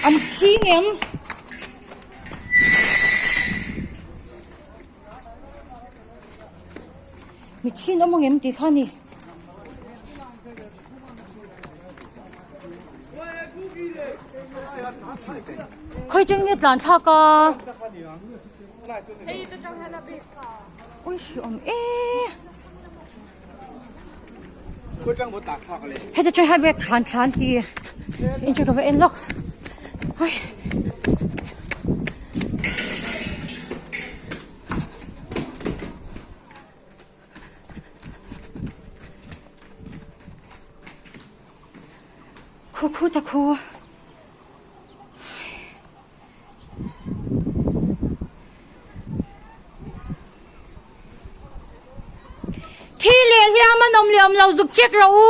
An thi ngem. Mi thin awm angem tih kha a ni. Khawi chang nge tlan thlak a? Ui hi awm e. Heta tang hian bag thlan thlan ti in chu ka va en lawk. Ai. Khu khu ta khu. Thi leh hliam an awm leh awm lo zuk check rawh u.